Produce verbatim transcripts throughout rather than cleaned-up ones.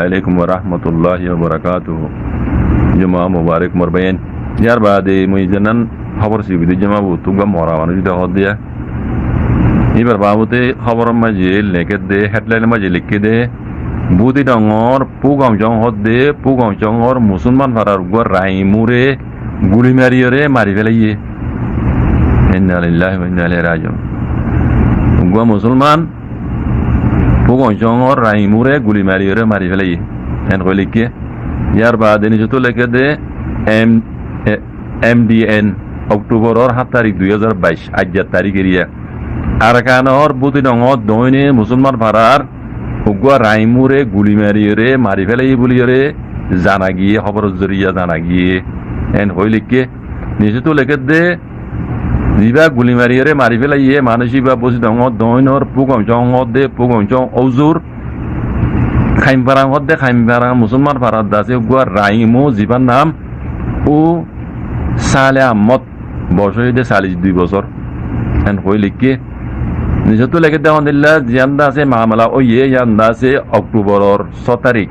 Alaikum warahmatulláhi wabarakátuhu. Juma mubarek mor báiyain. Yar baade mui zenan hóbor sibi de juma bóut uggwá mora manúic de hoó de. Íbar babote hóboror maze leké de, headline or maze leké de, Búti Dhongor Pú Gom Cong hoó de, Pú Gom Congor musúlman farar uggwá raimúre guli mariyóre mari félaiyé. Inna lillahi wa inna ilaihi rajiun. Uggwá musúlman Pú Gom Congor raimúre guli mariyóre mari félaiyé. En hoi leké. Yar baade nisottú leké de M-, e, M D N, Oktoboror hát tarik dui házar baic, aijja tarik eriya. Arkanor Búti Dhongot doóine musúlman farar uggwá raimúre guli mariyóre mari félaiyé buliyóre zana giyé, hóboror zoriya zana giyé. En hoi leké. Nisottú leké de, zibá guli mariyóre mari félaiyé manúic íba Búti Dhongot doóinor Pú Gom Cong hoó de, Pú Gom Cong óuzur, Kaimfarang hoó de, Kaimfarang musúlman farar de asé uggwá raimú, zibár nam U Sale Ahmod, boyos óiye de callic dui bosór. En hoi leké. Nisottú leké de hondilla, ziyán de asé mamela óiye, yían de asé Oktoboror só tarik.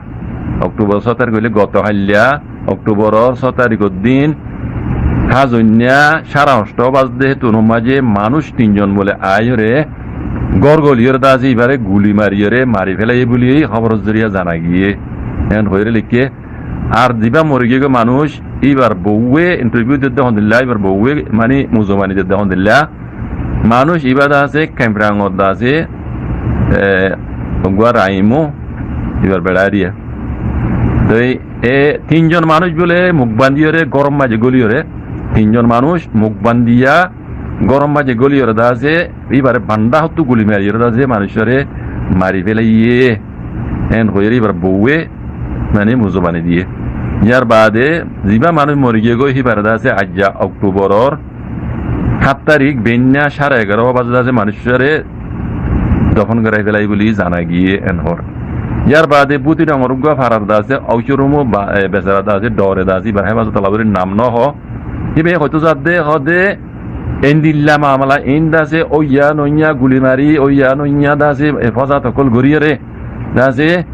Oktoboror só tarik óile goto hailla, Oktoboror só tarikor din, házoinna sáre añctó bazde, hétunor maze manúic tin zon bóle aiyóre, gór goliyóre de asé íbare guli mariyóre mari félaiyé buli hóboror zoriya zana giyé. En hoiyóre leké. Ar zibá mori giyé goi manúic, íbar bouwe interview dedde hondilla, íbar bouwe mani muzobani dedde hondilla. Manúic ibá de asé, Kaimfarangot de asé, e, uggwá raimú, íbar beça eriya. Toi e tin zon manúic bóle muk bandiyóre, góror maze góliyóre, tin zon manúic muk bandiya, góror maze góliyóre de asé, íbare bandá hottú guli mariyóre de asé, manúicoré mari félaiyé. En hoiyóre íbar bouwe, mani muzobani diyé. Yar baade zibá manúic mori giyé goi, híbare de asé, aijja Oktoboror hát tarik, beinna sáre egaró baze de asé, manúicoré dofon gorai félai buli zana giyé en hoór. Yar baade Búti Dhongor uggwá farar de asé, Óucorumu ba-, e, besara de asé, dore de asé, íbar héfazot Allah buli nam no hoó. Íba hoitó zadde, hoó de, endilla mamela, iín de asé, óiya noiya guli mari, óiya noiya de asé, e, fosad ókkol goriyóre, de asé,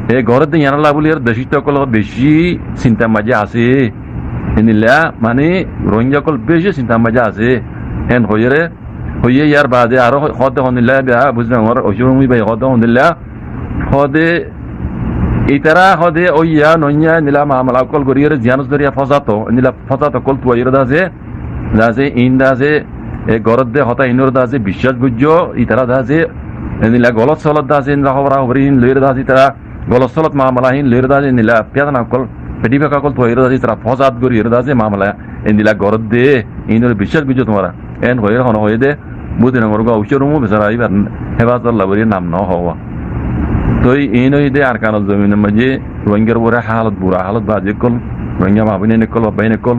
e goródde yián olla buli ar decóit ókkol beci sintar maze asé. Endilla, mani, Rohingya ókkol beci sintar maze asé. En hoiyóre, hoiyé yar baade aró ho-, hoó de hondilla, biya Búti Dhongor Óucorumu íba hoó de hondilla, hoó de, ítara hoó de, óiya noiya, endilla mamela ókkol goriyóre, ziyán zoriya fosad, endilla fosad ókkol tuwaiyóre de asé, de asé, iín de asé, e goródde hotá iínor de asé, biccác goijjó, ítara de asé, endilla golot solot de asé, endilla hóbora hóbori iín loiyóre de asé, ítara golot solot mamela iín loiyóre de asé, endilla fetna ókkol, fetibaka ókkol tuwaiyóre de asé, ítara fosad goriyóre de asé, mamela endilla goródde, iínore biccác goijjó tuáñra. En hoiyóre hono hoiyé de, Búti Dhongor uggwá Óucorumu besara íbar héfazot Allah buli nam no hoó. Toi iín óiye de Arkanor zominor maze Rohingyar uore halot, bura halot, bazi ókkol, Rohingya maa boin ókkol, baba báin ókkol.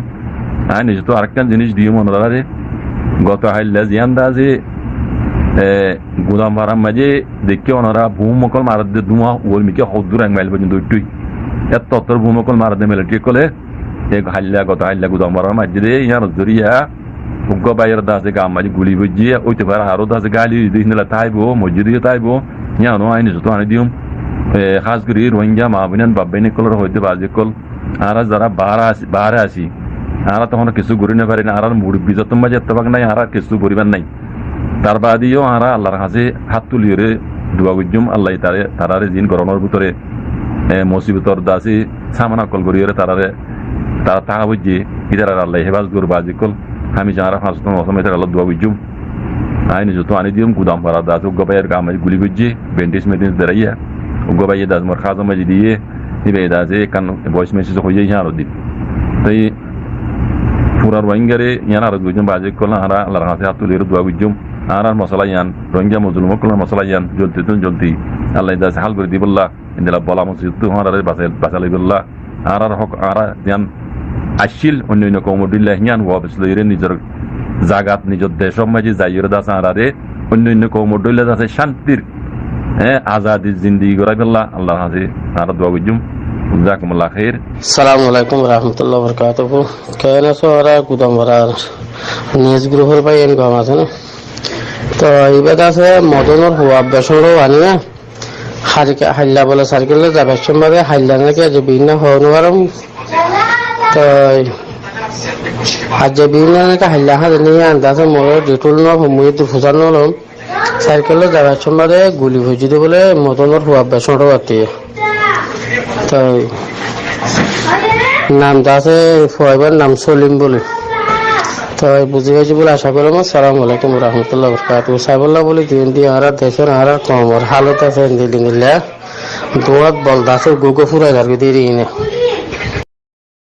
Añí nisottú arekkán zinis diyum onoráre. Goto hailla ziyán de asé, e, Gudamfarar maze deikké onora bum ókkol maredde, dúa uore mikká hoddúr ek mail foijjonto uiththé. Ettór bum ókkol maredde militari ókkole, e hailla, goto hailla Gudamfarar maze de, yíanor zoriya uggwá báiyor de asé, gaa maze guli foijjé, óito fare aró de asé, gáli de, híndilla táibo, moijjé de táibo, yíano añí nisottú aní diyum. E, hás gorí Rohingya maa boin, baba báin ókkolore hoó de bazi ókkol, añára zara baáre así, baáre así, añára to hono kessú gorí no fari, añárar murubbi zottór maze ettefak nái, añárar kessú goríbar nái. Tar baade yó añára Allar hañsé hát tuliyóre dua goijjum, Allaye tarare, tarare ziín gorónor bútore, e, musibotor de asé samana ókkol goríyore tarare, tara táka foijjé, ítarare Allaye héfazot gorók bazi ókkol. Hámica añára fañs wokto nomazor maze ítaralla dua goijjum. Añí nisottú aní diyum, Gudamfarar de asé uggwá báiyor gaa maze guli foijjé, bendis medis deraiya, uggwá báiye de asé mor házor maze diyé, íba de asé ekkán voice message hoiyé, yían añára diyum. Toi fura Rohingyare yían añára goijjum bazi ókkol, añára Allar hañsé hát tuliyóre dua goijjum. Añárar mosola yían, Rohingya mozlum ókkolor mosola yían, zoldittú zoldi Allaye de asé hál gorí dibolla, endilla bola musibottú añárare basai, basai loibolla. Añárar hók, añára ziyán accíl oinno oinno koumor dóilla, híyan wafes loiyóre nizor zagat, nizor decór maze zaiyóre de asé añárare oinno oinno koumor dóilla de asé cántir, e, azadir zindigi goráibolla Allar hañsé añára dua goijjum. Jazakumullah khair. Assalamu alaikum warahmatullahi wabarakatuhu. Keén asó añára Gudamfarar news group or bái, en gom asó né? Toi ibá de asé Modunor fua Becóñro Waniya. Hailla bole saikellot zaibar somot de hailla naki aijja bibinno hone horom. Toi aijja bibinno naki hailla hade ni, andase mor detail no hom, mui edur fusar no lom. Saikellot zaibar somot de guli foijje de bole modonor fua beci cóñço batti. Toi nam de asé, fuaibar nam Solim buli. Toi buzi faijjó buli aca gorim. Assalamu alaikum warahmatullahi wabarakatuhu. Saibolla buli din di añárar decor, añárar koumor halot asé endilla endilla. Duat bol de asé, gugo furai zargói de ine.